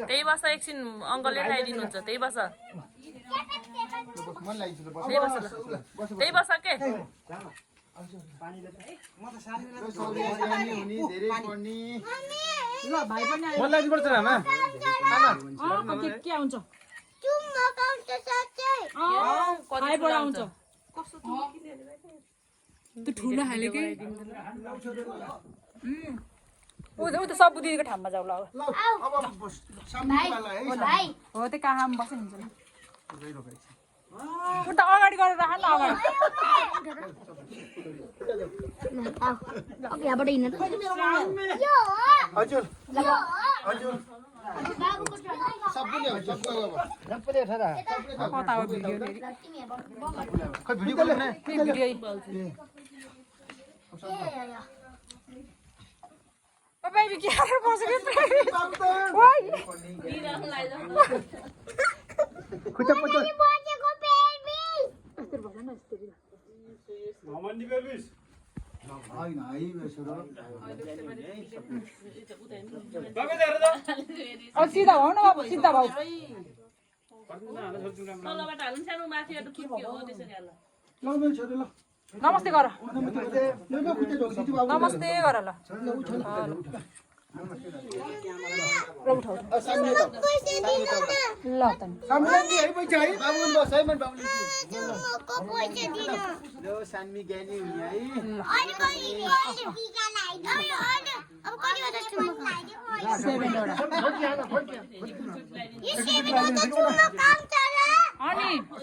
त्यही बस एकछिन अङ्कलले खाइदिनुहुन्छ त्यही बस त्यही बस के उता सब बुद्धिको ठाउँमा जाऊ ल हो त्यो कहाँ बस्यो हुन्छ उता अगाडि गरेर राख न अगाडि यहाँबाट हिँड्नु हजुर हजुर सबले सबले उठाएर कता हो भिडियो खै भिडियो कल नै video Baby, get out of the Why? नमस्ते गर नमस्ते गर ल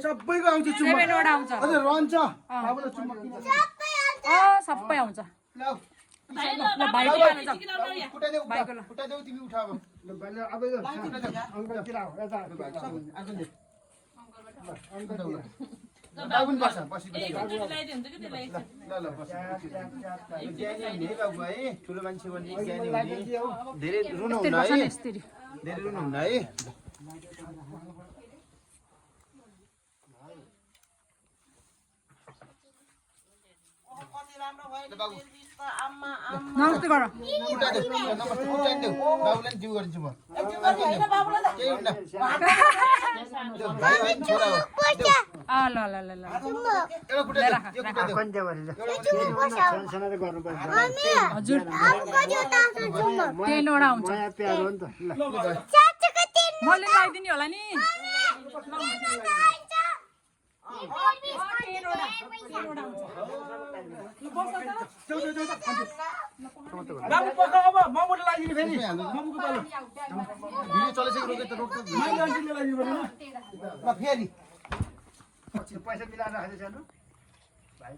सबैको आउँछ चुम्मा अझ रहन्छ सबै आउँछ तिमी उठा ठुलो मान्छे धेरै रुनु हुन्न है नमस्ते गर बाबुलाई जिउ गरिदिन्छु म ल ल ल ल हजुर तेलवटा आउँछ मैले लगाइदिने होला नि बाबु पक्का अब ममुले लागिदिनु फेरि ममुको पालो भिडियो चलिसक्यो रोके त रोक्छ माइ आन्टीले लागिदिनु पर्दैन ल फेरि पैसा मिलाएर राखेछ सानो भाइ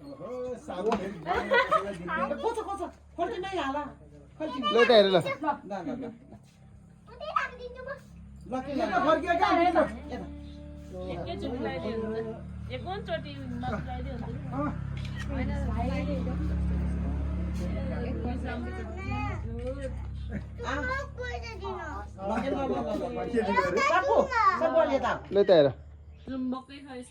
ओहो साबु कोछ कोछ फर्के नै हाला ल त हेर ल ल के फर्के का एकचोटि लगाइदियो ल त हेर चुम्बकै खाइस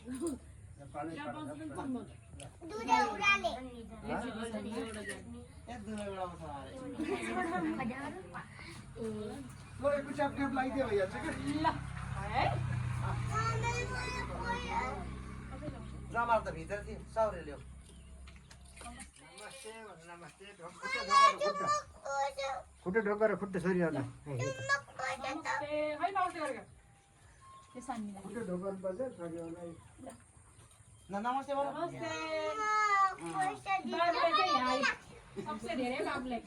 जमार त भित्र थियो साउरे ल्याऊ खुट्टा ढोकेर खुट्टा छोरिहाल्नु खुट्टा ढोक्नु पर्छ छोरिहाल्नु नमस्ते बोल सबसे धेरै बाबुले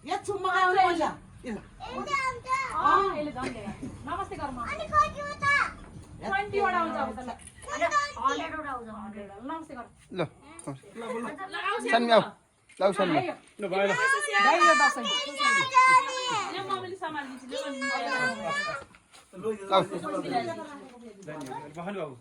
या चुम्मा आउने पैसा नमस्ते गर अनि खर्च त 20 वटा आउँछ अब त 100 वटा आउँछ नमस्ते गर ल सन्म्याउ लाउ सन्म्याउ ल भयो ल भाइ यो दसैँ यो मम्मीले सम्हालिदिन्छ लाउ बहान बाबु